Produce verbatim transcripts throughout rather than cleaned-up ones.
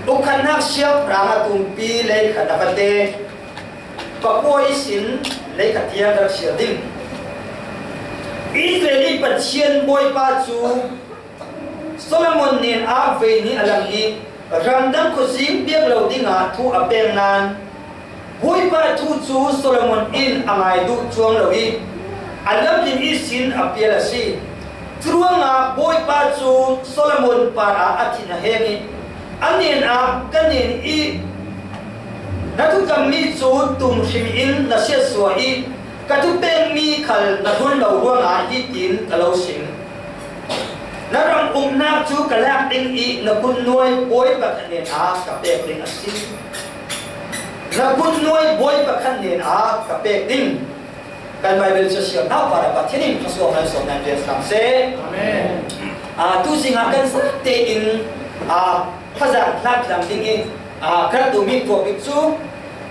Ukhatnak siangpahrang a tumpi leikhat a kate pakua ihsin leikhat tiang rak siar ding. Israel i Pathian Bawipa cu Solomon nen ah vei nih a lang i ramdang khuazing piak lo dingah thu a pek nain Bawipa thu cu Solomon in a ngai duh cuang lo i a lamdin ihsin a pial a si. Curuangah Bawipa cu Solomon parah a thin a heng i a nen ah, "Ka nen i na thukammi cu tum hrim in na siatsuah i ka thupekmi khal na hlun lo ruangah hitin ka lo sim. Na ram uknak cu ka lak ding i na kutnuai bawi pakhat nen ah ka pek ding a si. Na kutnuai bawi pakhat nen ah ka pek ding." Kan Baibal cu siar hna par ah Pathian in thluasuah malsawm nan rian slam seh. Amen. Aa, tuzing ah kan zate in, aa, thazang hlatlang ding i, aa, kan duhmi topic cu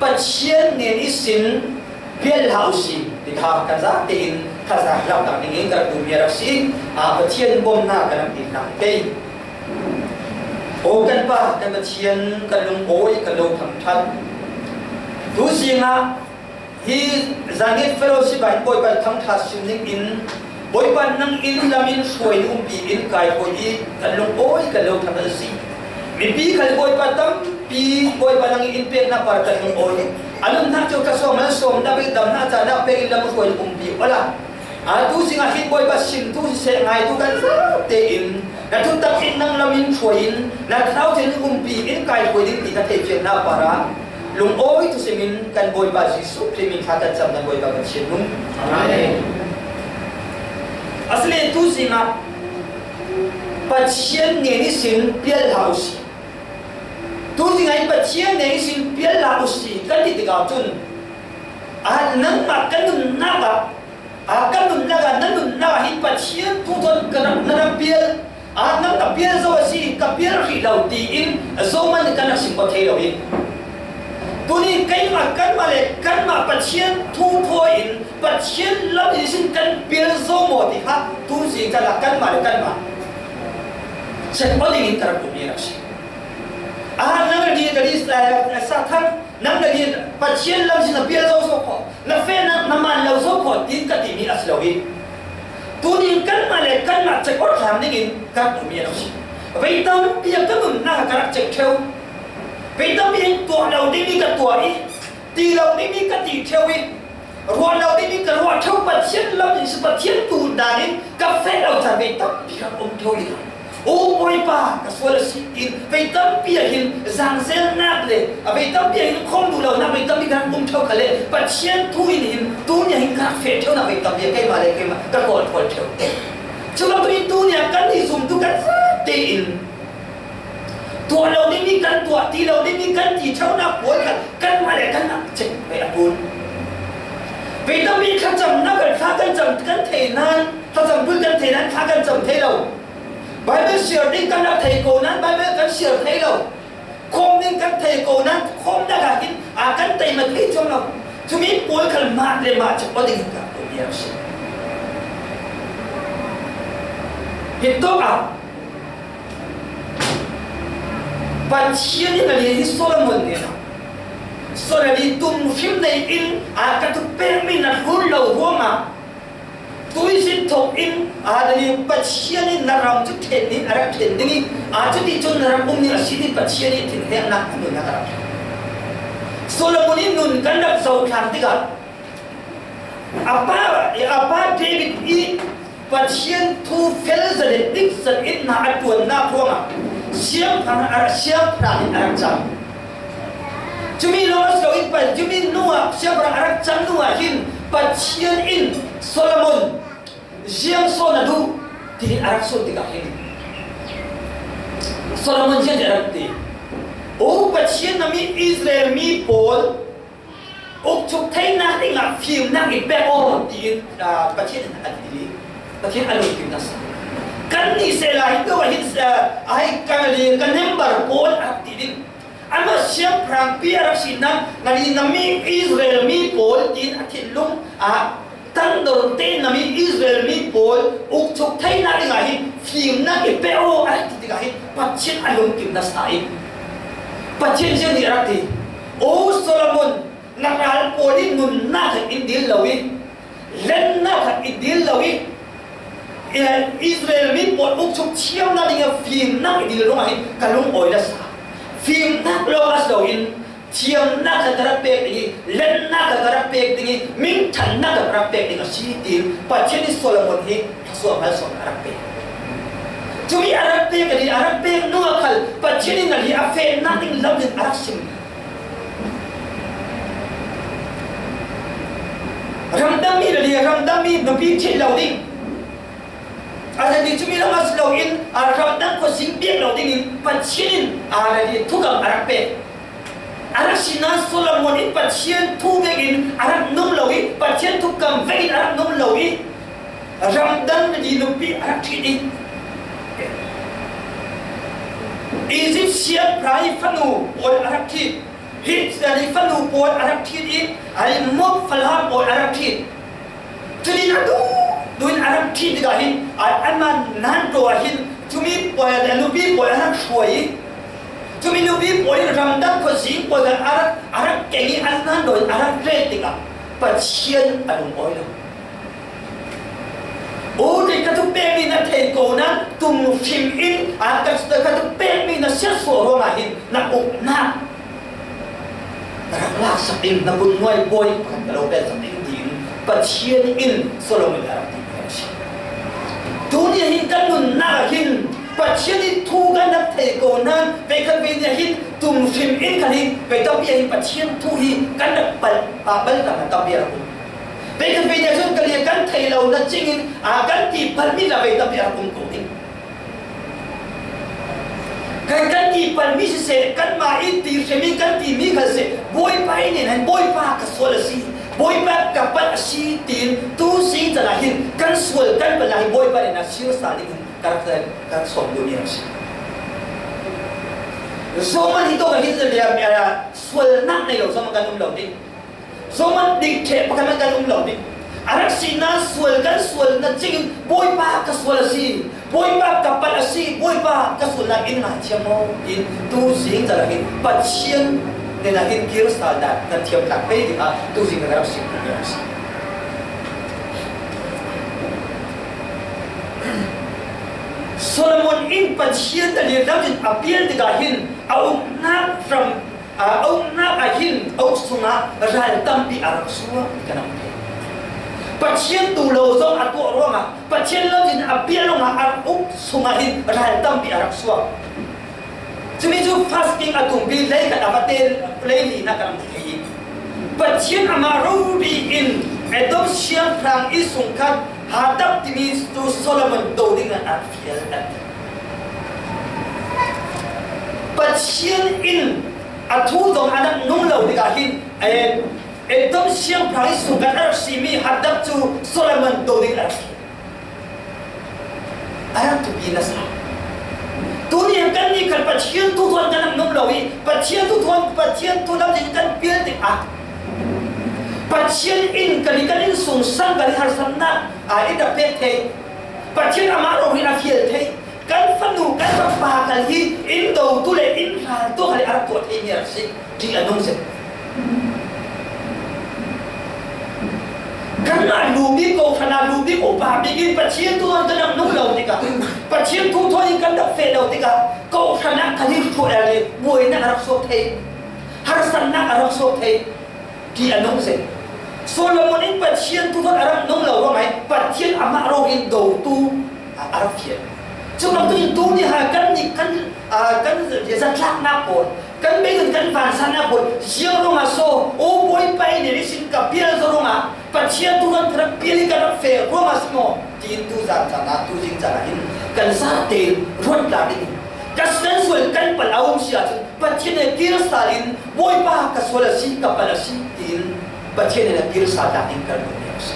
Pathian nen ihsin pial hlah u si, ti kha kan zate in thazang hlatlang ding in kan duhmi a rak si. Aa, Pathian bawmhnak kan rak ti hna pei. Aw kan Pa, kan Pathian, kan lungawi, kan lo thangṭhat. Tuzing ah hi Zangit Fellowship ah hin Bawipa thangṭhat sim ning in, Bawipa nang in lam in hruai in umpi in kai hruai i kan lungawi, kan lo thangṭhat a si. Mipi khal Bawipa tampi Bawipa nang in in peknak par kan lungawi. A nunnak cu ka suang malsawmnak, damnak, cahnak pek in lam hruai in umpi awla. Aa, tuzing ah hin Bawipa sim tu siseh, ngai tu kan zate in na thutak in nang lam in hruai in na thlarau cun umpi in kai hruai ding ti na theihfiannak par ah lungawi tu sim in kan Bawipa Jesuh Khrih min thla kan cam kan Bawipa kan Pathian nung. Amen. Asile tuzing ah Pathian nen ihsin pial hlah u si. Tuzing ah hin Pathian nen ihsin pial hlah u si kan ti tikah cun, aa, nangmah kan nunnak ah Aa, ka nunnak ah, na nunnak ah hin Pathian thu thawn ka rak, na rak pial. Aa, nang ka pial zo a si, ka pial rih lo, tiin zohman kan rak sim ko thei lo hi. Tuni keimah, kanmah le kanmah Pathian thu thawi in Pathian lam in sin kan pial zo maw ti kha, tu zing caan ah kanmah le kanmah check aw ding in ka rak duhmi a rak si. Aa, nang a di, ka di, aa, sa thang. Nang na din Pathian lam sin na pial zo so kho, na feh na, na man lo zo kho, tin ka timi a si lo hi. Tunin kanmah le kanmah check aw thlam dingin kan um i a lo si. Vei tampi a ka nunnak ka rak check ṭheu. Vei tampi in tuah lo dingmi ka tuah i, ti lo dingmi ka ti ṭheu i, ruah lo dingmi ka ruah ṭheu. Pathian lam in si, Pathian tu dan in ka feh lo caan vei tampi ka um ṭheu i. U Bawipa, ka sual a si, tin vei tampi ah hin zangzelnak le a vei tampi ah hin khawm duh lonak vei tampi kan um ṭheu kha le Pathian thu in hin tuni ah hin ka feh ṭheunak vei tampi ah keimah le keimah ka kawl ṭhawl ṭheu. Cu bantuk in tuni ah kan i zumtu kan zate in tuah lo dingmi kan tuah, ti lo dingmi kan ti ṭheunak pawl kha kanmah le kanmah check ve a ṭul. Vei tampi thlacamnak kan thla kan cam kan thei nain, thlacam ṭul kan thei nain thla kan cam thei lo. Baibal siar ding kan rak thei ko nain Baibal kan siar thei lo. Khawm ding kan thei ko nain khawmnak ah hin aa kan tei ma thei cuang lo. Cumi pawl khal mah le mah check aw ding in ka ko bia si. Hi tawk ah Pathian in a li hi Solomon nih, Solomon nih tum hrim nei in aa ka thupekmi na hlun lo ruangah, tuizin thawk in, aa, na nih Pathian in na ram cu ṭhen nih a rak ṭhen ding i, aa, cuti cun na rak um nih a si ti Pathian i thinhengnak a nun a rak ṭhen. Solomon i nun kan rak zoh thlang tikah a pa, a pa David i Pathian thu fel zat le dik zat in hna a ṭuannak ruangah siangpahrang a, siangpahrang in a rak cam. Cumi lawng a si loin, pa, cumi hnuah siangpahrang a rak cang hnuah hin Pathian in Solomon ziang so na duh, tiah a rak sawh tikah hin Solomon ziang a rak ti. O Pathian, na mi Israel mi pawl ukchuk theinak dingah fimnak i pek aw, tiin, aa, Pathian in a ti. Pathian a lungkim nasa. Kan nih sehla hi, tu ah hin, aa, a hi kan, kan member pawl a rak ti ding. Anmah siangpahrang pi a rak si nain, na nih na mi Israel mi pawl, tiin a thinlung ah tangdor tein na mi Israel mi pawl ukchuk theinak dingah hin fimnak i pek aw, a ti tikah hin Pathian a lungkim nasa i. Pathian ziang nih a rak ti. O Solomon, na ral pawl in nunnak khat in dil lo i, lennak khat in dil lo i, Israel mi pawl ukchuk thiamna ding a fimnak i dil ruangah hin ka lungawi na sa. Fimnak lawng a si lo in, thiamnak khat ka rak pek ding i, lennak khat ka rak pek ding i, minthannak khat ka rak pek ding a si, tiin Pathian in Solomon hi thluasuah malsawmna a rak pek. Cumi a rak pek a ding, a rak pek nung a khal Pathian in a hi a fehnak ding lam in a rak sim. Ramdang mi a ding, ramdang mi nupi theih lo ding. A ding cumi lam a si lo in, a ramdang khuazing biak lo ding in Pathian in a ding thukam a rak pek. A rak si nan Solomon in Pathian thu vekin a rak nung lo i, Pathian thukam vekin a rak nung lo i, ramdang na ding nupi a rak thit i, Egypt siangpahrang i fanu pawl a rak thit, Hit i fanu pawl a rak thit i, a ri Moab fala pawl a rak thit. Tuni a duh duh in a rak thit tikah hin, a, anmah nan daw ah hin, cumi pawl, a nupi pawl a rak hruai i, cumi nupi pawl in ramdang khuazing pawl khat a rak, a rak keng i, an nan daw in a rak ret tikah Pathian a lungawi lo. O, tei ka thupekmi na thei ko nan, tum hrim in, a, ka, ka thupekmi na siatsuah ruangah hin, na uknak ka rak laksak ding, na vun nuai bawi pakhat ka lo pelsak ding, tiin Pathian in Solomon a rak ti. Tuni ah hin kan nunnak ah hin Pathian ih thu kan rak thei ko nan, veikhat vei nih ah hin tum hrim in kan hi, vei tampi ah hin Pathian thu hi kan rak palh, ah, palh tak na tampi a rak um. Veikhat vei nih ah cun kan ih kan thei lo na cingin, ah, kan ti palhmi la vei tampi a rak um ko ding. Kan, kan ti palhmi siseh, kanmah ih ti hrim in kan timi khat seh, Bawipa ih nen ah hin Bawipa ka sual a si, Bawipa ka palh a si, tiin tu zing can ah hin kan sual kan palh ah hin Bawipa nen ah sir sal ding hin ka rak, ka rak sawm duhmi a si. Zohman hi tawk ah hin zaliam, ah, sualnak nei lo zohman kan um lo ding. Zohman dik ṭheh pakhat hmanh kan um lo ding. A rak si nan sual kan sual na cingin Bawipa ka sual a si, Bawipa ka palh a si, Bawipa ka sualnak in ngaithiam maw, tiin tu zing can ah hin Pathian nen ah hin kir sal dan kan thiam tlak pei dingah tu zing kan rak si, a si. Solomon in Pathian a lirlam in a pial tikah hin a uknak ram A, a uknak ah hin a uk sungah ral tampi a rak suak kan um thei. Pathian duh lo zong a tuah ruangah, Pathian lamzin a pial ruangah a uk sungah hin ral tampi a rak suak. Cumi cu First King a tumpi leikhat a va tel, leili na kan um thei. Pathian amah rori in Edom siangpahrang i sungkhat Hadad timi cu Solomon do ding an a fial an. Pathian in a thu zong a rak nung lo tikah hin, eh, Edom siangpahrang i sungkhat a rak simi Hadad cu Solomon do ding a rak si. A rak thupi nasa. Tuni in kannih khan Pathian thu thawn kan rak nung lo i, Pathian thu thawn, Pathian thu lam in kan pial tikah Pathian in kan i, kan innsungsang kan i harsatnak a i rak pek thei. Pathian amah rori in a fial thei. Kan fanu, kan fapa khal hi in dotu le in raltu khal hi a rak tuah theimi a rak si. Ṭih a nung zet. Kanmah lu bik, kawhhran ah lu bik, upa bik in Pathian thu thawn kan rak nung lo tikah, Pathian thu thawn in kan rak feh lo tikah, kawhhran ah kan i hruai le buainak a rak suak thei, harsatnak a rak suak thei. Ṭih a nung zet. Solomon in Pathian thu thawn a rak nung lo ruangah Pathian amah rori in dotu a, a rak fial. Cu bangtuk in tuni ha kan nih kan, a, kan zatlaknak pawl, kan beidon kan vansannak pawl, ziang ruangah so, o Bawipa ih nen ihsin ka pial zo ruangah, Pathian thu thawn ka rak pial i ka rak feh ruangah si maw, tiin tu zan caan ah, tu zing caan ah hin kan zate in ruat tla ding. Kan, kan sual kan palh a um si ahcun, Pathian he kir sal in, Bawipa ka sual a si, ka palh a si, tiin Pathian he kir sal tlak in kan hmuh a si.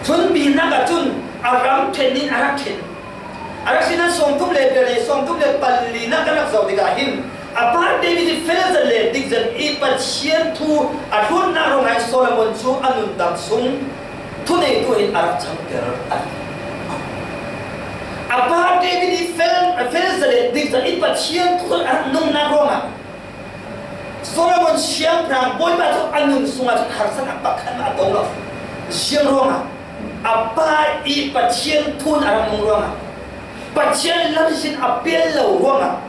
Cun binak ah cun a ram ṭhen in a rak ṭhen. A rak si nan sawmthum le pali, sawmthum le pali nak kan rak zoh tikah hin, a pa David i fel zat le dik zat i Pathian thu a hlunnak ruangah Solomon cu a nundam sung thuneitu in a rak changter a si. A pa David i fel, a fel zat le dik Kan i Pathian thu tawh a rak nungnak ruangah Solomon siangpahrang Bawipa cu a nun sungah cun harsatnak pakhat mah a tong lo. Ziang ruangah a pa i Pathian thu in a rak nung ruangah, Pathian lamzin a pial lo ruangah,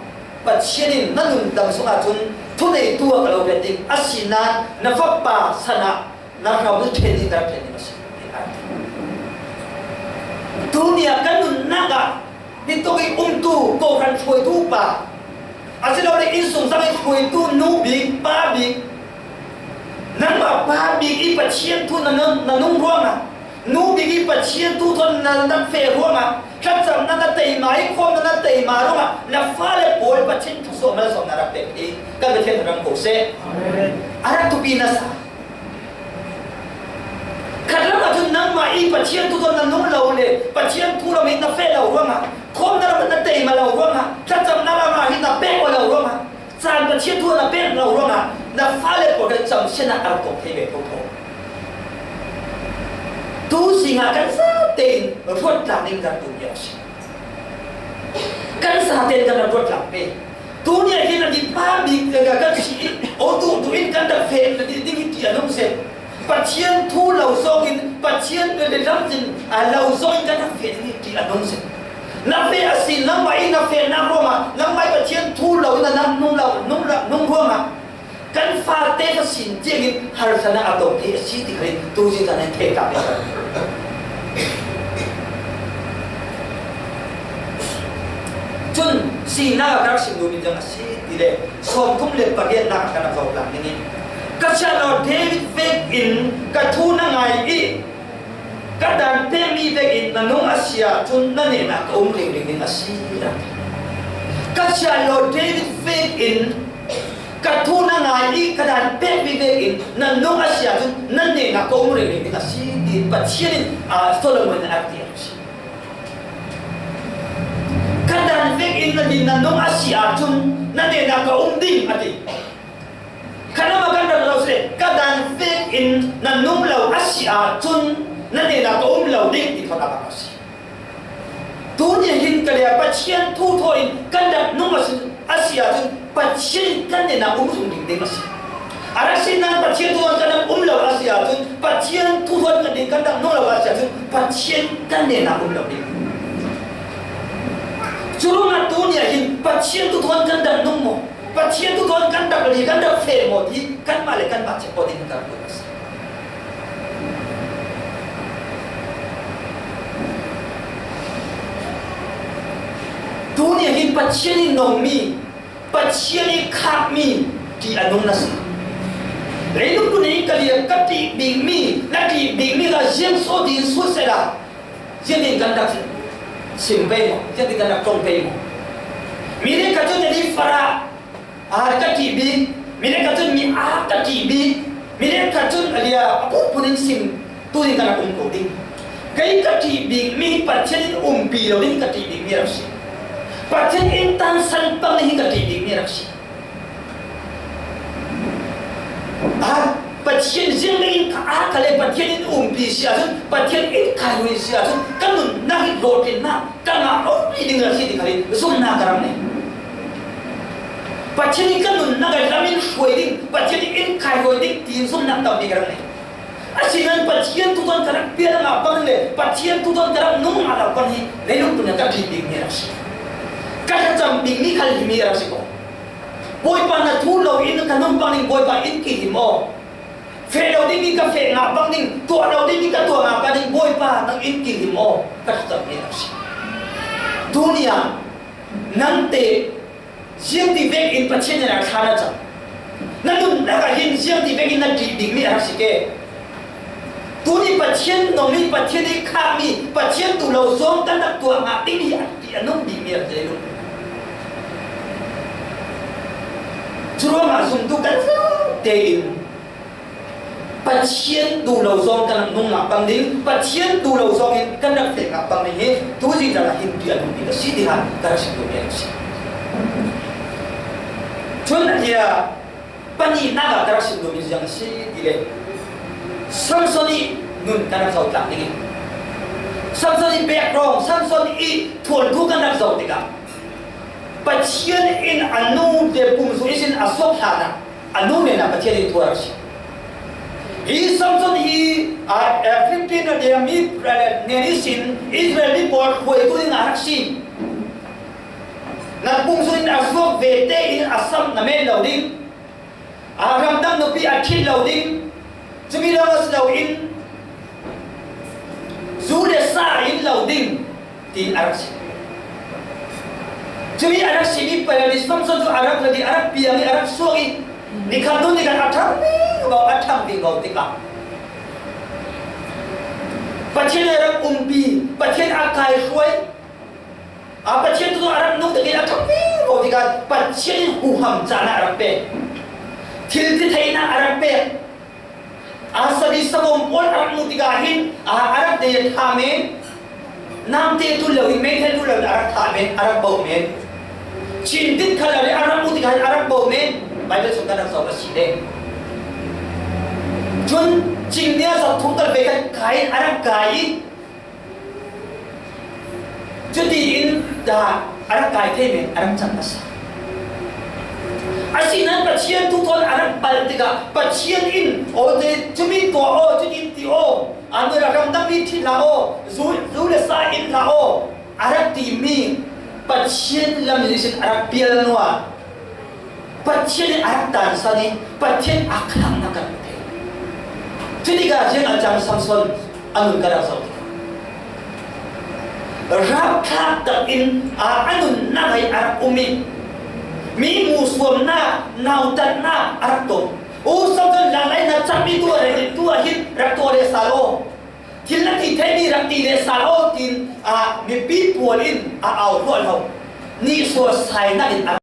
Pathian in na nundam sungah cun thuneitu a ka lo vet ding, asinain na fapa san ah na hram ṭhen ding, na rak ṭhen ding a si, tiah a ti. Tuni ah kan nunnak ah hitawk i umtu, kawhhran hruaitu pa, asilole innsung zang i hruaitu nu bik, pa bik, nangmah pa bik i Pathian thu na, na, na nung ruangah, nu bik i Pathian thu thawn na, na feh ruangah, thlacamnak na teima i khawmna na teima ruangah, na fale pawl Pathian thlawsuah malsawmna rak pek hi kan Pathian ram ko seh. Amen. A rak thupi nasa. Khat lam ahcun nangmah i Pathian thu thawn na nung lo le Pathian thu lam hi na feh lo ruangah, khawmna lam na teima lo ruangah, thlacamnak lam ah hi na pek lo ruangah, caan Pathian thu na pek lo ruangah, na fale pawl kha camsiatnak a rak tuah thei ve thotho. Tuzing ah kan zate in ruat tlang ding kan duhmi a si. Kan zate in kan rak ruat tlang ve. Tuni ah hin a dipa bik kan si i, aw duh duh in kan rak feh ding hi ti a nung seh. Pathian thu lo zong in, Pathian lamzin a lo zong in kan rak feh ding hi ti a nung seh. Na feh a si, nangmah i na fehnak ruangah, nangmah i Pathian thu lo in na nung lo, nung lo, nung ruangah kan fate kha sin tiangin harsatnak a tong thei a si ti kha in tuzing zan in thei tak. Cun sinak ah ka rak sim duhmi ziang a si ti le sawmthum le pariatnak ah ka rak zoh tlang ding in, ka siangpaw David vekin ka thu na ngai i ka daan pekmi vekin na nung a si ahcun na nehnak ka um ringring ding a si, a ti. Ka siangpaw David vekin ka thu na ngai i ka daan pekmi vekin na nung a si ahcun na nehnak ka um ringring ding a si, ti Pathian in, aa, Solomon in a rak ti a si. Ka daan vekin na din na nung a si ahcun na nehnak ka um ding, a ti. Kha lam ah kan rak lo si le, ka daan vekin na nung lo a si ahcun na nehnak ka um lo ding, ti thawt a bak a si. Tuni hin ka lia Pathian thu thaw in kan rak nung a si, a si ahcun Pathian in kan nehnak um zung ding ding a si. A rak si nan Pathian thu thawn kan rak um lo a si ahcun, Pathian thu thawn kan ding kan rak nung lo a si ahcun, Pathian kan nehnak um lo ding. Cu ruangah tuni ah hin Pathian thu thawn kan rak nung maw? Pathian thu thawn kan rak li, kan rak feh maw ti kanmah le kanmah check aw ding kan rak duh a si. Tuni ah hin Pathian in nongmi, Pathian i khakmi ti a nung na si. Leilung tu nih ka liak ka ṭih bikmi, na ṭih bikmi kha ziang so din sut sehla, ziang din kan rak sim pei maw? Ziang din kan rak ṭong pei maw? Mi le ka cun ni fara, aa, ka ṭih bik, mi le ka cun mi aa ka ṭih bik, mi le ka cun a lia a phunphun in sim tu ding kan rak um ko ding. Kei ka ṭih bikmi Pathian in umpi lo ding ka ṭih bikmi a rak si. Pathian in tansan pang ding ka ṭih bikmi a rak si. Aa, Pathian ziang ding in ka aa ka le Pathian in umpi si ahcun, Pathian in khairui si ahcun, ka nunnak hi hlawhtlinnak ka ngah awk rih ding a si ti kha in zumhnak ka rak nei. Pathian in ka nunnak ah lam in hruai ding, Pathian in khairui ding tiin zumhnak tampi ka rak nei. Asinain Pathian thu thawn ka rak pial ngah bang le Pathian thu thawn ka rak nung ngah lo bang hi leilung tu nih ka ṭih bikmi a rak si. Ka thlacam bikmi khal himi a rak si ko. Bawipa, na thu lo in ka nung bang ding, Bawipa, in kihim aw. Feh lo dingmi ka feh ngah bang ding, tuah lo dingmi ka tuah ngah bang ding, Bawipa, nang in kihim aw, ka thlacammi a rak si. Tuni ah nang te ziangti vekin Pathian hnenah thla na cam? Na nunnak ah hin ziangti vekin na ṭih bikmi a rak si ke? Tuni Pathian nongmi, Pathian i khakmi, Pathian duh lo zong kan rak tuah ngah ding hi a ti a nung bikmi a rak si. Curuangah zumtu kan zate in Pathian duh lo zong kan rak nung ngah bang ding, Pathian duh lo zong in kan rak feh ngah bang ding hi, tuzing zan ah hin ti a nung bik a si ti kha ka rak sim duhmi a si. Cun a tia, pahnihnak ah ka rak sim duhmi ziang a si ti le, Samson i nun kan rak zoh tlang ding i, Samson i background, Samson i thuanthu kan rak zoh tikah, Pathian in a nu te pumzu ihsin a suak hlanah a nu hnenah Pathian in thu a rak si. Hi Samson hi, a, a, Philippine a dia mi, a, hnen ihsin Israel mi pawl hruaitu dingah a rak si. Na pumzu in a suak ve tein a sam na men lo ding. A ramdang nupi a ṭhit lo ding, cumi lawng a si loin zu le sa a in lo ding, tiin a rak si. Cumi a rak simi pei lo ding, Samson cu a rak la ding, a rak piang i, a rak suak i, ni khat hnu ni khat a ṭhang vivo, a ṭhang vivo tikah Pathian a rak umpi, Pathian a kaihruai, a Pathian tu a rak nung tein a ṭhang vivo tikah Pathian in huham cahnak a rak pek. Thil ti theihnak a rak pek. A sadi savawm pawl a rak nung tikah hin a, a rak de thah men. Namte tu lo in, meithal tu lo in a rak thah men, a rak bauh men. Cin dit khat lo in a rak nung tikah hin a rak bauh men. Baibal sung kan rak zoh a si le. Cun cing nia zat thum tal ve khat kai in a rak kai i, cutiin dah a rak kai thei men, a rak cang hmasa. Asinain Pathian thu thawn a rak palh tikah Pathian in, aw, te, cumi tuah aw, cutin ti aw, a nu a ramdangmi ṭhit hlah aw, zu, zu le sa in hlah aw, a rak timi Pathian lam ihsin a rak pial hnuah Pathian in a rak tansan i Pathian a khalaknak kan hmu thei. Cutikah ziang a cang Samson a nun kan rak zoh tikah rapthlak takin a, a nunnak ah a rak um i mi hmuhsuamnak, nautatnak a rak tong. U Samson, langlai na cakmi tu a, tu ah hin rak tuah le sal aw. Thil na ti theimi rak ti le sal aw, tiin a mipi pawl in a au hluahhlo. Nihsuah sainak in a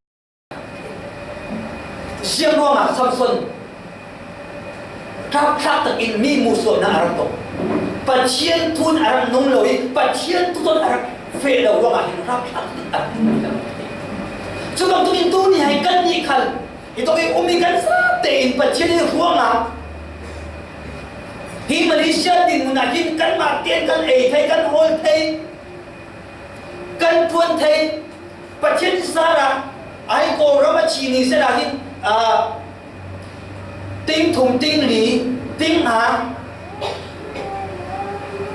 Ziang ruangah Samson rapthlak takin mi hmuhsuamnak a rak tong. Pathian thu in a rak nung lo i Pathian thu thawn a rak feh lo ruangah hin rapthlak takin a rak nung lo. Cu bantukin tuni hai kannih khal hi tawk i um i kan zate in Pathian i ruangah hi Malaysia dinhmun ah hin kanmah tein kan ei thei, kan hawl thei, kan ṭuan thei. Pathian zarah ai Kawlram a thi ni zet ah hin, aa, ting thum, ting li, ting nga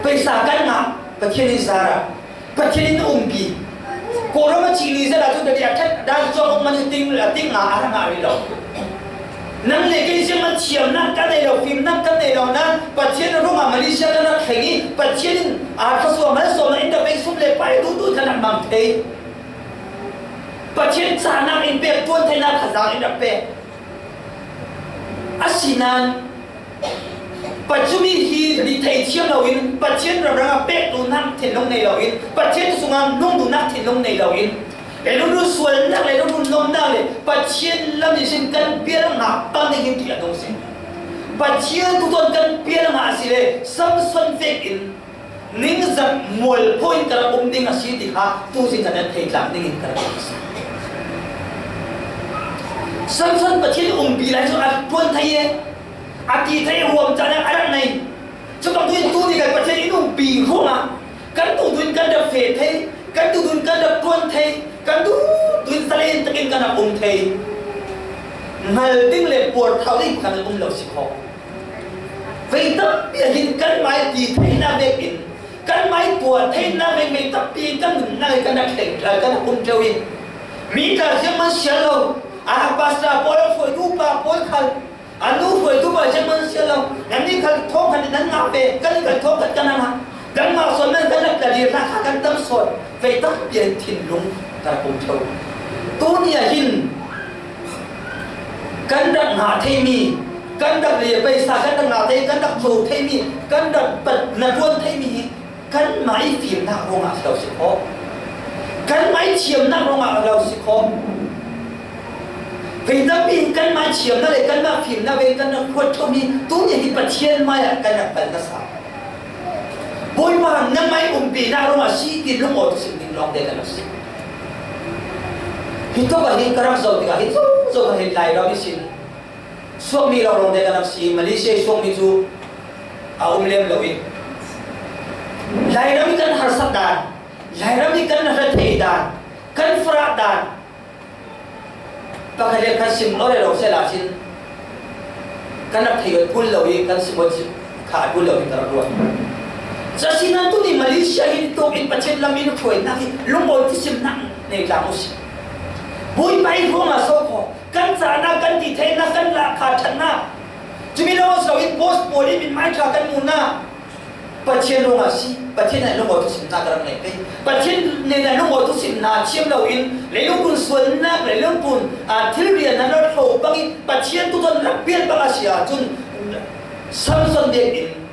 pesa kan ngah. Pathian zarah Pathian in umpi. Kawlram a thi ni zet ah cu dadi a ṭhat dan cuang awk man ting, ting nga a rak ngah rih lo. Nang le kei ziangman thiamnak kan nei lo, fimnak kan nei lo nain Pathian ruangah Malaysia kan rak thleng i Pathian in aa thluasuah malsawmnak in dah pei sum le pai duhduh kan rak mang thei. Pathian cahnak in pek, ṭuan theinak thazaang in rak pek. Asinain Pathian mi hi nih thei thiam loin, Pathian ramrang ah pek duhnak thinlung nei loin, Pathian sungah nung duhnak thinlung nei loin, leilung run sualnak, leilung run nomnak le Pathian lam ihsin kan pial ngah pang ding hi ti a dong si. Pathian thu thawn kan pial ngah a si le Samson vekin ningzak mualpho in ka rak um ding a si ti kha tuzing kan theitlak dingin ka rak um a si. Samson Pathian umpi lai cu a ṭuan thei e, a ti thei, huam cahnak a rak nei. Cu bantukin tuni kan Pathian in umpi ruangah kan duhduh in kan rak feh thei, kan duhduh in kan rak ṭuan thei, kan duhduh in zalen takin kan rak um thei. Hngal ding le puarthau ding pakhat an um lo si kho. Vei tampi ah hin kanmah i ti theinak vekin, kanmah i tuah theinak vek vei tampi in kan nunnak i kan rak thleng, kan rak um ṭheu i, mi tla ziangman siar lo, a pastor pawl, a hruaitu pa pawl khal, a nu hruaitu pa ziangman siar lo, nannih khal thawngkhat nan ngah ve, kannih khal thawngkhat kan ngah. Nangmah sawn nan kan rak tla dih hna kha kan tam sawn, vei tampi ah thinlung kan rak um ṭheu. Tuni ah hin kan rak ngah theimi, kan rak le paisa kan rak ngah thei, kan rak co theimi, kan rak pat na ṭuan theimi hi kanmah i fimnak ruangah a si lo si kho. Kanmah i thiamnak ruangah a lo si kho. Vei tampi in kanmah i thiamnak le kanmah fimnak ve kan rak huat ṭhumi tuni hi Pathian mai ah kan rak kal hmasa. Bawipa, nangmah i umpinak ruangah si ti lungawtu sim ding lawngte kan rak si. Hi tawk ah hin ka rak zoh tikah hi zozo kha hin Lairam ihsin suakmi lo lawngte kan rak si. Malaysia i suakmi cu a um lem lo i Lairam i kan harsak dan, Lairam i kan hre thei dan, kan farah dan, Pakhat le khat sim lo le lo sela sin, kan rak thei vet kul lo i kan sim vet kha kul lo i ka rak ruat. Sasina tuni Malaysia hi tuak in Pathian lam in hruainak hi lungawi thusimnak nei tlang u si. Bawipa i ruangah so kho, kan cahnak, kan ti theinak, kan lak kha ṭhatnak, cumi lo so in post pawl in min mai ṭha kan muhnak, Pathian ruangah si, Pathian hnenah lungawi thusimnak ka rak nei pei. Pathian hnenah lungawi thusimnak thiam lo in, leilung pun sualnak, leilung pun, aa, thilriahnak lo bang in, Pathian tutan rak pial bang a si ahcun, Samson biakinn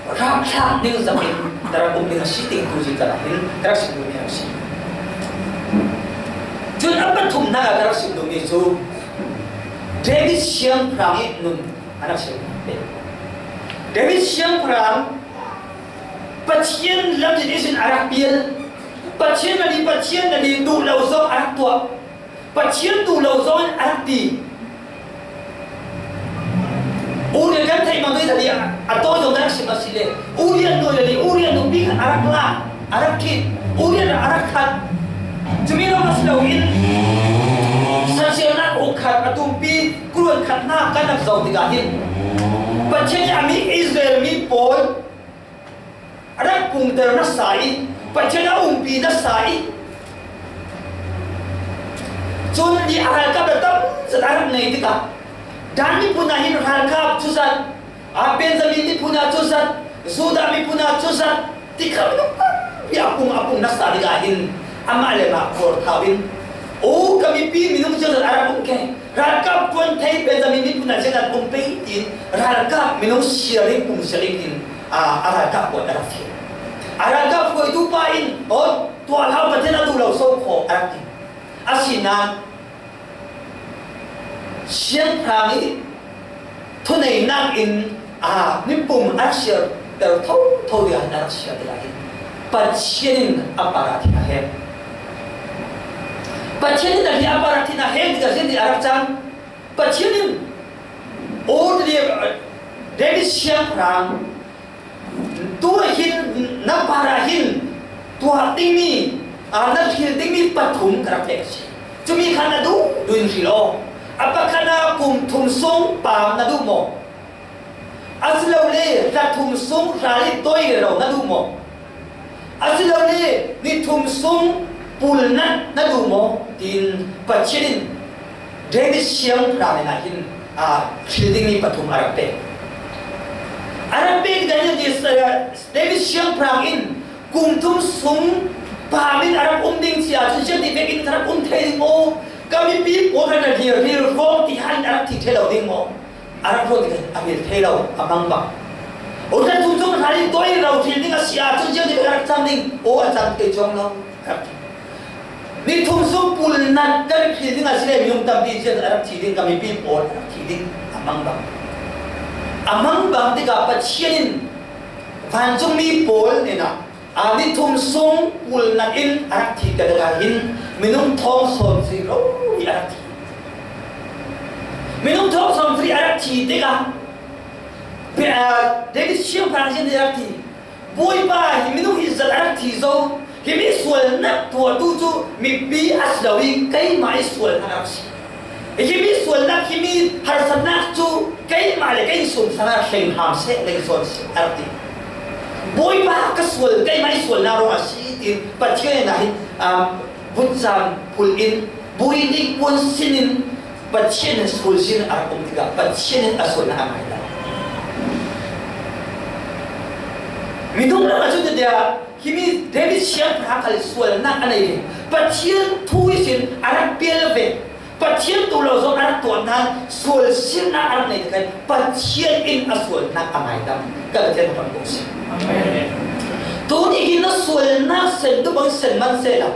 rapthlak ningzak in ka rak um ding a si, tingtu zing ka rak hin ka rak sim duhmi a si. Cun a pathumnak ah ka rak sim duhmi cu David siangpahrang i nun a rak si. David siangpahrang Pathian lamzin ihsin a rak pial. Pathian a dih, Pathian a dih duh lo zong a rak tuah. Pathian duh lo zong in a rak ti. Uriah kan theih mang dih a tawi zong a rak sim a si le, Uriah nuai a dih, Uriah nupi kha a rak lak, a rak ṭhit, Uriah a rak khat. Cumi lo a si lo in, sansialnak huk khat a tumpi, kuruan khatnak kan rak zoh tikah hin Pathian nih a mi Israel mi pawl a rak pungter nasa i, Pathian a umpi nasa i, cun ni a ralkap le tam zat a rak ngei tikah, Dan miphun ah hin ralkap cuzat, a Benjamin miphun ah cuzat, Judah miphun ah cuzat, ti kha minung tampi a pung, a pung nasa tikah hin amah le mah khuar thau in, "O, ka mipi minung ziazat a rak um ke, ralkap ṭuan thei Benjamin miphun ah ziazat um pei," tiin ralkap minung siar in, pung siar in, aa, a ralkap kuat a rak fial. A ralkap hruaitu pa in, "Aw, tuah hlah, Pathian a duh lo so kho," a rak ti. Asinain siangpahrang i thuneihnak in, aa, mipum a rak siarter thotho dingah hin a rak siar tikah hin Pathian in a par ah thin a hek. Pathian in a hi a par ah thin a hek tikah ziatin a rak cang. Pathian in, aw, David siangpahrang, tu ah hin na par ah hin tuah dingmi, aa, na hril dingmi pathum ka rak pek a si. Cumi kha na duh duh in hril aw. A pakhatnak, kum thum sung paam na duh maw? Asilole hla thum sung ral i tawi rero na duh maw? Asilole ni thum sung pulnat na duh maw? Tiin Pathian in David siangpahrang hnenah hin, aa, hril dingmi pathum a rak pek. A rak pek tikah hin, aa, David siangpahrang in kum thum sung paam in a rak um ding si ahcun, ziatin vekin ka rak um thei ding maw? Ka mipi pawl kha na hril, hril hrawng ti han a rak thi ṭheh lo ding maw? A rak ruat tikah a hril thei lo, a mangbang. Hla thum sung ral i tawi rero hril ding a si ahcun, ziatin vekin a rak cang ding? Aw, a cang thei cuang lo, a rak ti. Ni thum sung pulnat kan hril ding a si le, minung tampi ziatin a rak thi ding, ka mipi pawl a rak thi ding, a mangbang. A mangbang tikah Pathian in vancungmi pawl hnenah, aa, ni thum sung pulnat in a rak thi tikah hin minung thawng sawmsarih rori a rak thi. Minung thawng sawmsarih a rak thi tikah, aa, David siangpahrang sin a rak thi. Bawipa, hi minung hi zat a rak thi zo. Himi sualnak tuahtu cu mipi a si lo i keimah i sualnak a rak si. Himi sualnak, himi harsatnak cu keimah le ka innsungsang ah hleng hram seh, leng sawn seh, a rak ti. Bawipa, ka sual, keimah i sualnak ruangah a si, tiin Pathian hnenah hin, um, vutcam phulh in, buri nih puan sin in Pathian hnenah sual sin a rak um tikah Pathian in a sualnak a ngai lo. Minung lam ah cun tiah himi David siangpahrang khal sualnak a nei ve. Pathian thu ihsin a rak pial ve. Pathian duh lo zong a rak tuah nain sual sinnak a rak nei tikah Pathian in a sualnak a ngaidam. Ka Pathian a ṭong ko si. Amen. Tuni hi na sualnak sen tu bang sen man sehla,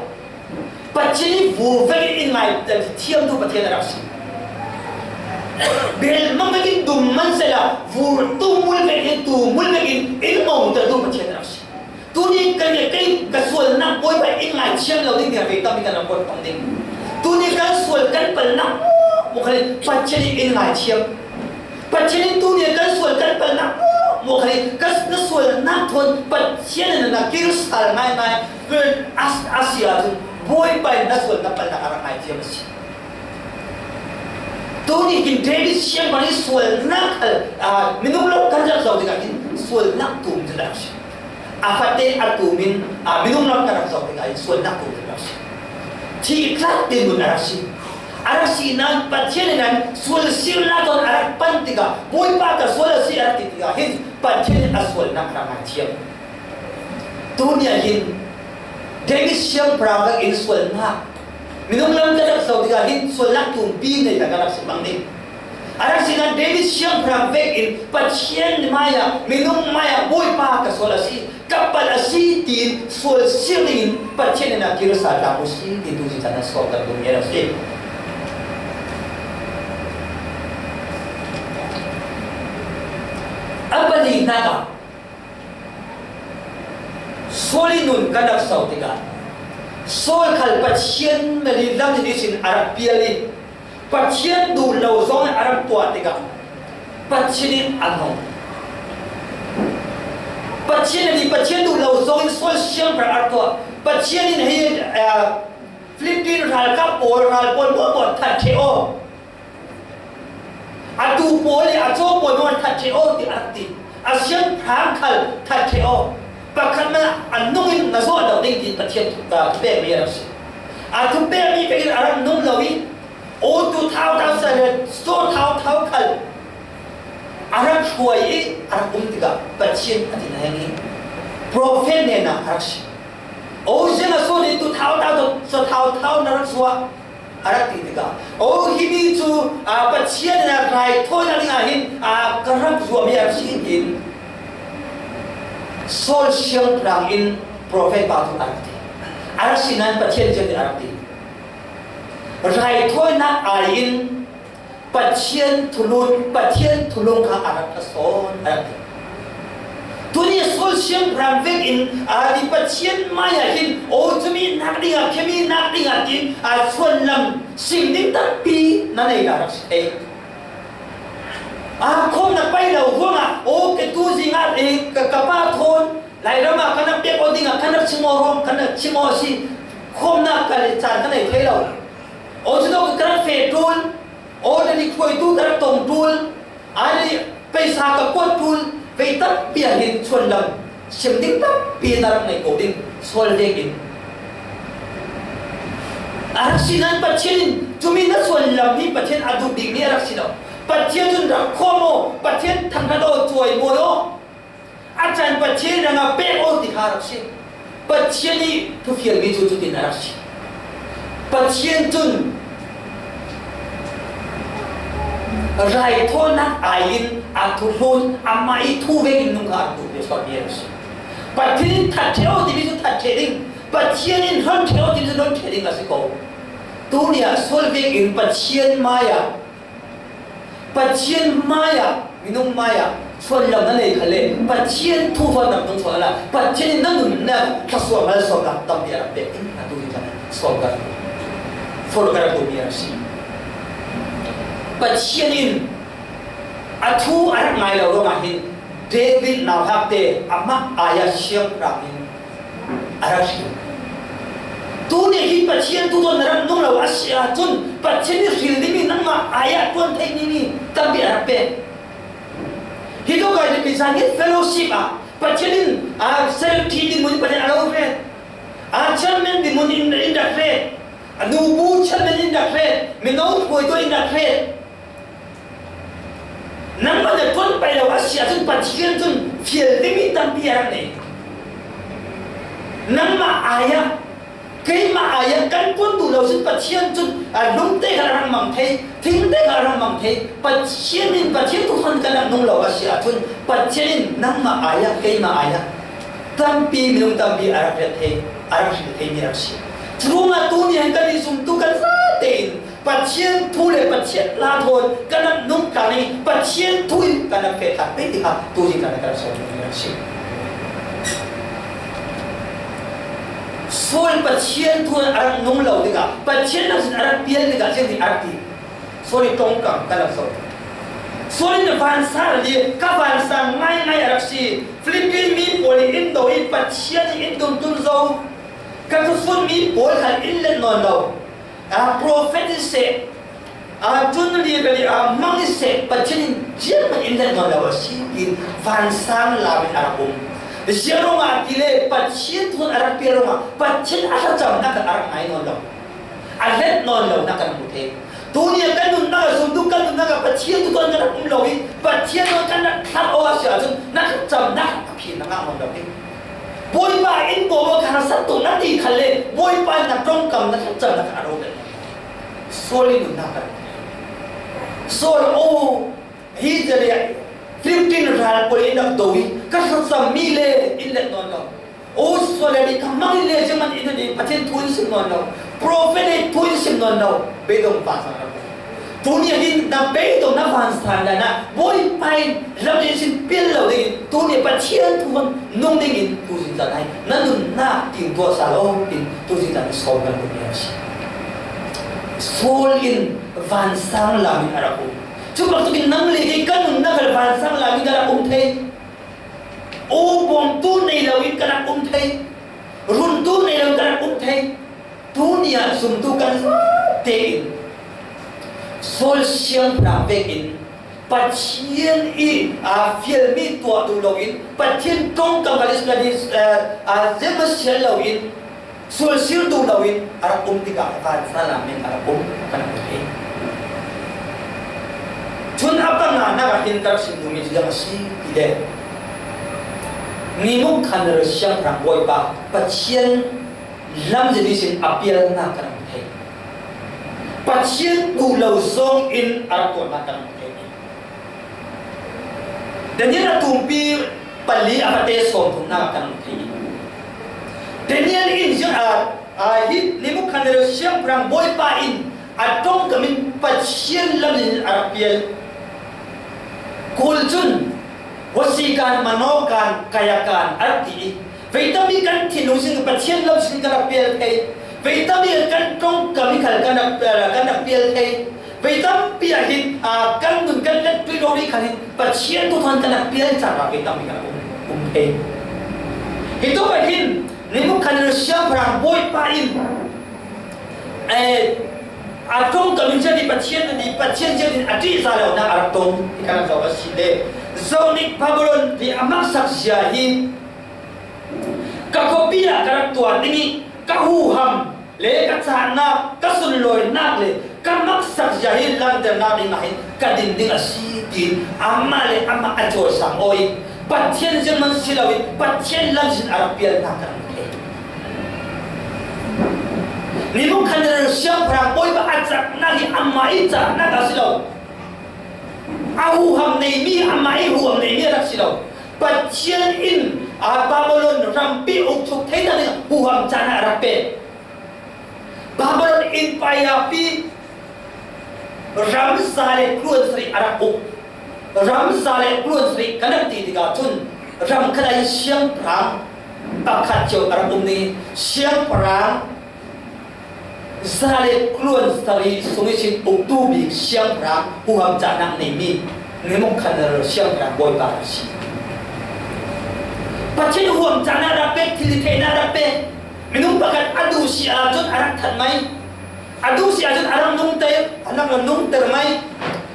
Pathian i vur vekin in ngai thiamtu Pathian a rak si. Bel mang vekin dum man sehla, vur tu mul vekin, tu mul vekin in ngongtertu Pathian a rak si. Tuni kan le kei ka sualnak Bawipa in ngaithiam lo ding tiah ve tampi kan rak buat pang ding. Tuni kan sual kan palhnak maw, maw kha le Pathian in in ngaithiam. Pathian in tuni kan sual kan palhnak maw, maw kha le kan, na sualnak thawn Pathian in na kir sal ngaingai a, a si ahcun Bawipa in na sual na palhnak a rak ngaithiam a si. Tuni hin David siangpahrang in sualnak khal, aa, minung lam kan rak zoh tikah hin sualnak tum cu a rak si. A fate a tumin, aa, minung lam kan rak zoh tikah hin sualnak tum cu a rak si. Thih tlat te nun a rak si. A rak si nain Pathian in an sual sirnak tawh a rak pan tikah, Bawipa ka sual a si a rak ti tikah hin Pathian in a sualnak a rak ngaithiam. Tuni ah hin David siangpahrang vekin sualnak, minung lam kan rak zoh tikah hin sualnak tumpi nei tak a rak si mang ding. A rak si nain David siangpahrang vekin Pathian mai-ah, minung mai-ah Bawipa ka sual a si, ka palh a si tiin sual sir dingin Pathian in a kir sa tlang u si ti tu zingtan a sual kan tum nge a si. A palinak ah Saul i nun kan rak zoh tikah, Saul khal Pathian mali lam in ihsin a rak pial i, Pathian duh lo zong in a rak tuah tikah, Pathian in a nung. Pathian a ni, Pathian duh lo zong in Saul siangpahrang a rak tuah. Pathian in hei, aa, Philippine ralkap pawl, ral pawl, maw maw that ṭheh aw. A tuu pawl le a caw pawl maw that ṭheh aw ti a rak ti. A siangpahrang khal that ṭheh aw. Pakhat man a nung in na zawh lo ding ti Pathian thu, aa, thupekmi a rak si. A thupekmi vekin a rak nung lo i, aw, tuu thau thau sa le, caw thau thau khal a rak hruai i a rak um tikah Pathian a tin a heng hi. Profet hnenah a rak si. Aw, ziang a sawn i tuu thau thau, caw thau thau na rak zuah. A rak ti tikah, aw, himi cu, aa, Pathian in a raithawinak dingah hin, aa, ka rak zuahmi a rak si hin. Saul siangpahrang in profet pa cu a rak ti. A rak si nain Pathian ziang ti a rak ti. Raithawinak ai in Pathian thulu, Pathian thulung kha a rak ṭha sawn a rak ti. Tuni Saul siangpahrang vekin, aa, ti Pathian mai-ah hin, aw, cumi nak dingah, khemi nak dingah tin, aa, sual lam sim ding tampi na nei ta rak si thei. Aa, khawm na pai lo ruangah, aw, ke tu zingah, eh, ka, ka pa thawn Lairam ah kan rak pek aw dingah kan rak chim aw ruang, kan rak chim aw a si. Khawmnak ka le caan ka nei thei lo. Aw, cu tawk ka rak feh ṭul. Aw, na ni khuaitu ka rak tong ṭul, a ni paisa ka kuat ṭul, vei tampi ah hin sual lam sim ding tampi na rak nei ko ding, sual vekin. A rak si nain Pathian in cumi na sual lam hi Pathian a duh dingmi a rak si lo. Pathian cun rak khawm aw, Pathian thangṭhat aw, cuai mawi aw. A caan Pathian hrangah pek aw ti kha a rak si. Pathian i thufialmi cu cutin a rak si. Pathian cun raithawinak ai in a thuhlun, amah i thu vekin nung kha a rak duh ve sualmi a rak si. Pathian in that ṭheh aw timi cu that ṭheh ding. Pathian in hnon ṭheh aw timi cu hnon ṭheh ding a si ko. Tuni ah sual vekin Pathian mai-ah Pathian mai-ah, minung mai-ah sual lam na nei khal le, Pathian thu thawn na nung sual la, Pathian in na nunnak thluasuah malsawmnak tampi a rak pek in a tu hi kan sual kan, sual kan a tumi a si. Pathian in a thu a rak ngai lo ruangah hin David nauhakte amah ai-ah siangpahrang in a rak hril. Tuni hi Pathian thu thawn na rak nung lo a si ahcun Pathian nih hril dingmi nangmah ai-ah ṭuan theihmi mi tampi a rak pek. Hi tuk ah hi Pathian nih fellowship ah Pathian in, aa, secretary dinhmun in Pathian a lo hret. Aa, chairman dinhmun in, in rak hret. A nubu chairman in rak hret. Mino hruaitu in rak hret. Nangmah na ṭuan pei lo a si ahcun Pathian cun fial dingmi tampi a rak nei. Nangmah ai-ah, keimah ai-ah kan ṭuan duh lo cun Pathian cun a lungte kha a rak mang thei, thingte kha a rak mang thei. Pathian in Pathian thu thawn kan rak nung lo a si ahcun Pathian in nangmah ai-ah, keimah ai-ah tampi, minung tampi a rak hriat thei, a rak hril theimi a rak si. Curuangah tuni han kan i zumtu kan zate in Pathian thu le Pathian hla thawn kan rak nung tlang i Pathian thu in kan rak feh tlang pei ti kha tuzing kan rak sawm ding a si. Saul Pathian thu a rak nung lo tikah, Pathian lam sin a rak pial tikah, ziang ti a rak ti. Saul i ṭongkam kan rak sawm. Saul in a vansa a rak ti, ka vansa ngaingai a rak si. Philippine mi pawl i in do i Pathian i in tumtum zo. Ka thusunmi pawl kha in let nawn lo. A profet in seh. A, cun ri ka ri a mang i seh Pathian in zianghman in let nawn lo a si, tiin vansang lam in a rak um. Ziang ruangah ti le Pathian thu a rak pial ruangah Pathian a thlacamnak kha a rak ngai nawn lo. A let nawn lo nak kan hmu thei. Tuni a kan nunnak a zumtu kan nunnak a Pathian thu tuan kan rak um lo i Pathian tuan kan rak thlak awk a si ahcun na thlacamnak a phin na ngah nawn lo ding. Bawipa in bawm aw ka harsat tuk na ti khan le Bawipa in na ṭongkam na thlacamnak a ro ve. Saul i nunnak kan Saul aw, hi cele Filistin ral pawl in rak do i ka thlacam mi le in let nawn lo. Aw, Saul le ka mang in le zianghman in le Pathian thu in sim nawn lo. Profet le thu in sim nawn lo. Beidong pa sang rak. Tuni a hin na beidong na vansan dan ah Bawipa in lam in sin pial lo ding in tuni Pathian thu kan nung ding in tu zingzan ai na nunnak ting tuah sa lo in tu zingzan in sawm kan hmuh a si. Saul in vansang lam in a rak um. Cu bantuk in nang le kei kan nunnak hal vansang lam in a rak um thei. U bawmtu nei lo in kan rak um thei. Runtu nei lo in kan rak um thei. Tuni ah zumtu kan tein Saul siangpahrang vekin Pathian i, aa, fialmi tuah duh loin, Pathian ṭongkam kha Israel, aa, aa, ziangmasial loin, sualsir duh loin a rak um tikah vansang lam in a rak um kan hmu thei. Cun a panganak ah hin ka rak sim duhmi cu ziang a si ti le, Nimukhanner siangpahrang bawipa Pathian lamzin ihsin a pialnak kan hmu thei. Pathian duh lo zong in a rak tuahnak kan hmu thei. Daniel a tumpi pali a fate sawmthumnak ah kan hmu thei. Daniel in ziang a, a, hi Nimukhanner siangpahrang bawipa in a ṭongkam in Pathian lamzin a rak pial. Kul cun, huasikan, manokan, kayakan a rak ti i, vei tampi kan thinlung sin Pathian lam sin kan rak pial thei. Vei tampi kan ṭongkam i khal kan rak, kan rak pial thei. Vei tampi ah hin, aa, kan nun kan let tuih lo rih khal hin Pathian thuthuan kan rak pial cangka vei tampi kan rak um, um thei. Hi tuk ah hin Nimukhanner siangpahrang bawipa in, eh, a ṭongkam in ziah i Pathian, a ni Pathian ziah in a ṭihza lo nak a rak ṭong hi kan rak zoh a si le. Zohhnik Babylon ri a maksak zia hi ka khuapi ah ka rak tuan ding i ka huham le ka cahnak, ka sunlawinak le ka maksak zia hi langhternak ding ah hin ka din ding a si, tiin amah le amah a cawisang aw i Pathian ziangman si loin Pathian lamzin a rak pialnak kan hmu thei. Nimukhanner siangpahrang bawipa a cahnak hi amah i cahnak a si lo. A huham neimi, amah i huham neimi a rak si lo. Pathian in, aa, Babylon rampi uk thuk theinak ding huham cahnak a rak pek. Babylon in paiapi ram za le tluan sarih a rak uk. Ram za le tluan sarih kan rak ti tikah cun ram khat ah siangpahrang pakhat cio a rak um ding i siangpahrang za le tluan sarih sung ihsin uktu bik siangpahrang huham cahnak neimi Nimukhanner siangpahrang bawipa a si. Pathian huham cahnak rak pek, thil i theihnak rak pek. Minung pakhat a duh si ahcun a rak that mai. A duh si ahcun a rak nungter, a rak nungter mai.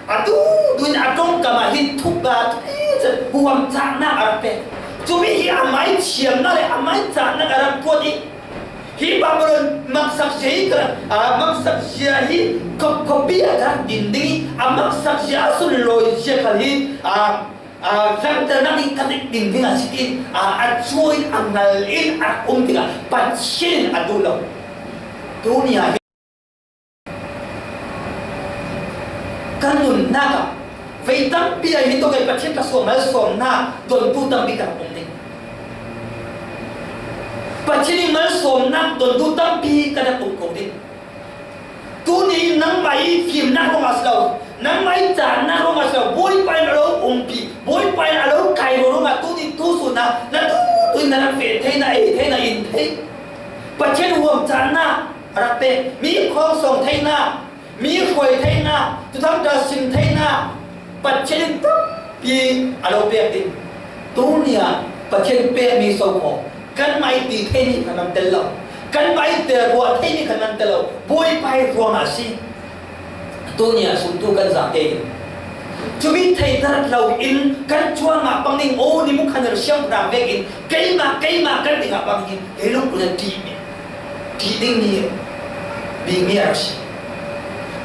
A duh duh in a ṭongkam ah hin thup, aa, thup i cun huham cahnak a rak pek. Cumi hi amah i thiamnak le amah i cahnak a rak puat i hi Babylon maksak zia hi ka, aa, maksak zia hi khuapi ah ka rak din ding i a maksak zia a sunlawi zia khal hi, aa, aa, langhternak ding ka rak din ding a si, tiin, aa, a cuai a hngal in a rak um tikah Pathian in a duh lo. Tuni ah hin kan nunnak ah vei tampi ah hin tuk i Pathian ka suah malsawmnak dontu tampi kan rak um ding. Pathian i malsawmnak dontu tampi kan rak um ko ding. Tuni in nangmah i fimnak ruangah a si lo, nangmah i cahnak ruangah a si lo, Bawipa in a lo umpi, Bawipa in a lo kairo ruangah tuni tu sun ah na tu tu in na rak feh thei, na ei thei, na in thei. Pathian huham cahnak a rak pek, mi khawng sawng theinak, mi hruai theinak, thuthangṭha sim theinak, Pathian in tampi a lo pek ding. Tuni ah Pathian pekmi so khaw, kanmah i ti theimi kha nan tel lo, kanmah i tel ruah theimi kha nan tel lo, Bawipa i ruangah a si. Tunia sumtu kan zate in, cumi theihter lo in kan cuangah bang ding, aw, nimukhan siangpahrang vekin keimah, keimah kan dingah bang ding, leilung kuna ṭih, ṭih ding ni, bik mi a rak si.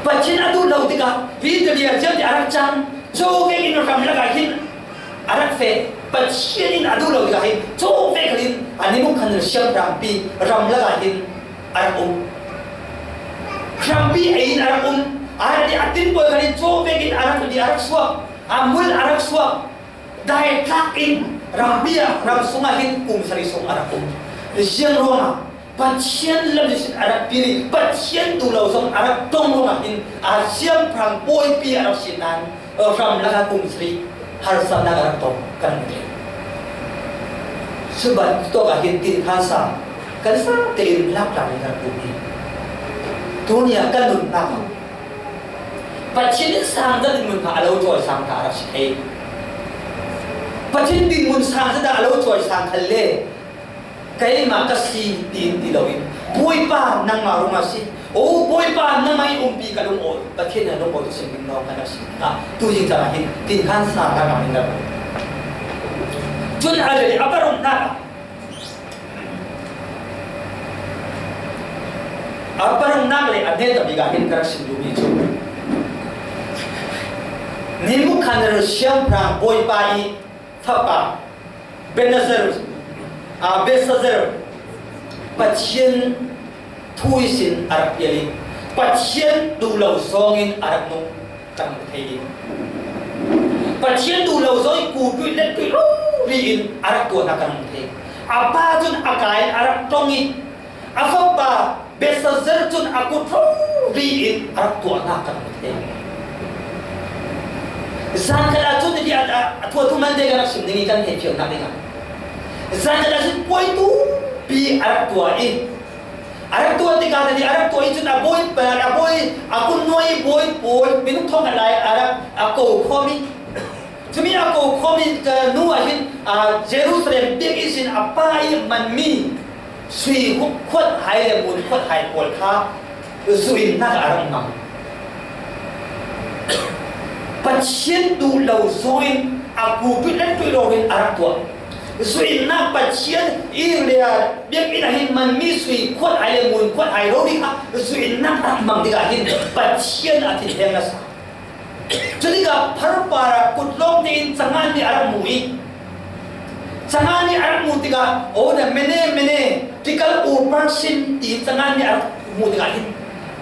Pathian a duh lo tikah hi tali a ciam ti a rak cang, cu vekin ram lakah hin a rak feh. Pathian in a duh lo tikah hin cu vek khalin a nimukhan siangpahrangpi ram lakah hin a rak um. Hrampi ei in a rak um. A rak ti a tin pawl khalin cu vekin a rak ti a rak suak. A mul a rak suak. Dai tlak in rampi ah, ram sungah hin kum sarih sung a rak um. Ziang ruangah Pathian lam ihsin a rak pili, Pathian duh lo zong a rak tong ruangah hin a siangpahrang bawipi a rak si nan, ram lakah kum sarih harsatnak a rak tong kan hmu thei. Cuban tawk ah hin tin khan sa kan sa tein lak tlang in kan hmu hi. Tunia kan nunnak ah Pathian in sang zat in mun kha a lo cawisang kha a rak si thei. Pathian in mun sang zat a lo cawisang khalle, keimah ka si, tiin ti loin, Bawipa, nangmah ruangah si. O Bawipa, nangmah in umpi ka lungawi, Pathian in a lungawi tu sin ding nawng kan a si. Ah, tu zing cangah hin, tin khan sa kan a min lo. Cun a rel a parumnak ah, a parumnak le a hnen tabik ah hin ka rak sim duhmi cu, Nebukhadnezzar siangpahrang bawipa i fapa Belshazzar, aa, Belshazzar, Pathian thu ihsin a rak pial i, Pathian duh lo zawngin a rak nung kan hmu thei i, Pathian duh lo zawngin kutuih lettuih rori in a rak tuahnak kan hmu thei. A pa cun a ka in a rak ṭong i, a fapa Belshazzar cun a kut rori in a rak tuahnak kan hmu thei. Zan khat ah cun a, a, a thu a thu malte kan rak sim ding i kan theihfiangnak dingah, zan khat ah cun puai tumpi a rak tuah i, a rak tuah tikah a rak tuah i cun a bawi, a bawi, a kunnuai i bawi pawl, minung thong khat lai a rak a ko khawm i, cumi a ko khawm i, ka nu ah hin, aa, Jerusalem biakinn ihsin a pa i manmi sui khuat hai le mun khuat hai pawl kha zuihnak a rak mang. Pathian duh lo zawngin a kutuih lettuih loin a rak tuah. Zuihnak Pathian i ria biakinn ah hin manmi sui khuat hai le mun khuat hai rori kha zuihnak a rak mang tikah hin Pathian a thinheng nasa. Cutikah pharpar ah kut lawng tein canganmi a rak hmu i, canganmi a rak hmu tikah, oh, the mene, mene, tekel upharsin, tiin canganmi a rak hmu tikah hin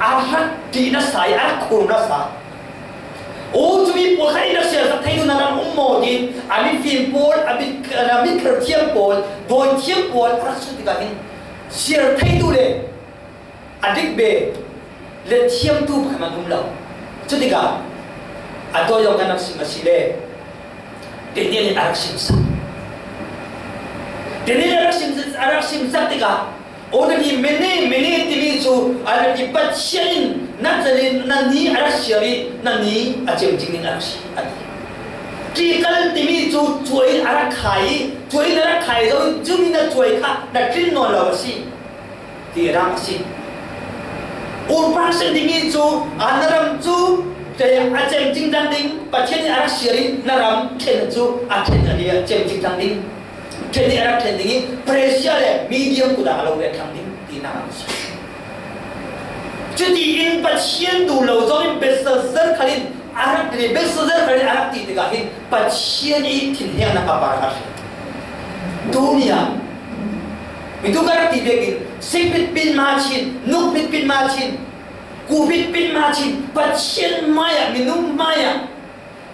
a rak ṭih nasa i a rak khur nasa. Oh, cumi pawl kha in rak siarsak thei duh na ram um maw, tiin a mifim pawl, a mit, a mitkher thiam pawl, dawi thiam pawl a rak sut tikah hin siar thei duh le a dik ve le thiamtu pakhat hmanh um lo. Cutikah a tawi zong kan rak sim a si le, Daniel in a rak simsak. Daniel in a rak sim, a rak simsak tikah, aw, na ni mene, mene timi cu, a, na ni Pathian in na, na ni a rak siar i, na ni a cem cing ding a rak si, a ti. Tekel timi cu cuai in a rak khai i, cuai in a rak khai zo i, cumi na cuai kha na tlin nawn lo a si. Ti ram a si. Urpang sin ding i cu, a, na ram cu, a cem cingcang ding, Pathian in a rak siar i na ram ṭhen cu a ṭhen a, a cem cingcang ding. Ṭhen i a rak ṭhen ding i, Persia le Media kut ah a lo rethlang ding, ti na ram a si. Cutiin Pathian duh lo zawngin Belshazzar khal in a rak ti, Belshazzar khal in a rak ti tikah hin Pathian i thinhengnak a par a hriat. Tuni ah, mi tu ka rak ti vekin, sik pitpin ma chin, nuk pitpin ma chin, ku pitpin ma chin, Pathian mai ah, minung mai ah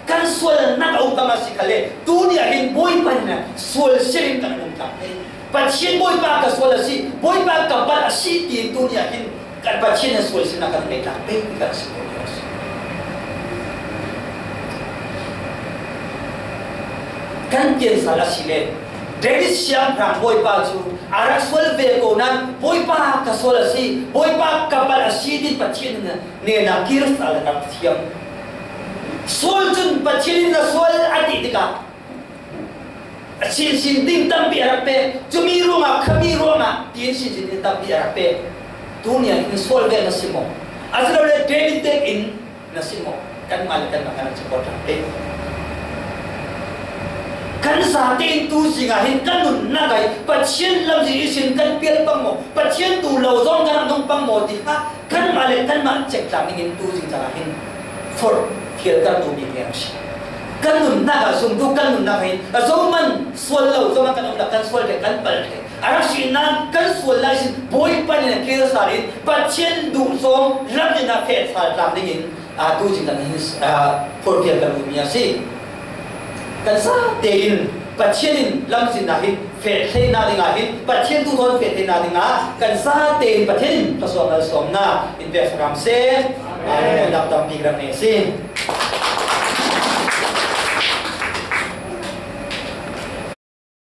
kan sualnak a um bang a si khalle, tuni ah hin Bawipa in sual siangin kan um tlak thei. Pathian Bawipa ka sual a si, Bawipa ka palh a si, tiin tuni ah hin kan Pathian in sual siangin kan ngei tlak thei, ti kan si ko a si. Kan piansal a si le, David siangpahrang Bawipa cu a rak sual ve ko nain, Bawipa ka sual a si, Bawipa ka palh a si, tiin Pathian in nena kir sal a rak thiam. Saul cun Pathian in na sual a ti tikah, a sinsin ding tampi a rak pek, cumi ruangah, khami ruangah, tiin sinsin ding tampi a rak pek. Tuni ah hin Saul ve na si maw? Asilole David tein Na si maw? Kanmah le kanmah kan rak support hram te. Kan zate in tu zingah hin kan nunnak ah hin Pathian lamzin ihsin kan pial pang maw? Pathian duh lo zong kan rak nung pang maw ti kha kanmah le kanmah check tlang dingin tu zing cangah hin forhfial kan duh bik leng si. Kan nunnak ah zumtu kan nunnak ah hin a zohman sual lo zongah kan umnak kan sual thei kan pal thei. A rak si nan kan sual lai sin Bawipa nih a kir sal in Pathian duh zong lamzin ah feh sal tlang dingin aa, tu zing kan hin, aa, forhfial kan duhmi a si. Kan zate in Pathian in lamzin ah hin feh theihna dingah hin Pathian duh thawn feh theihna dingah kan zate in Pathian in thluasuah malsawmna in pek sakam seh. Amen. Aa, tampi rak nei si.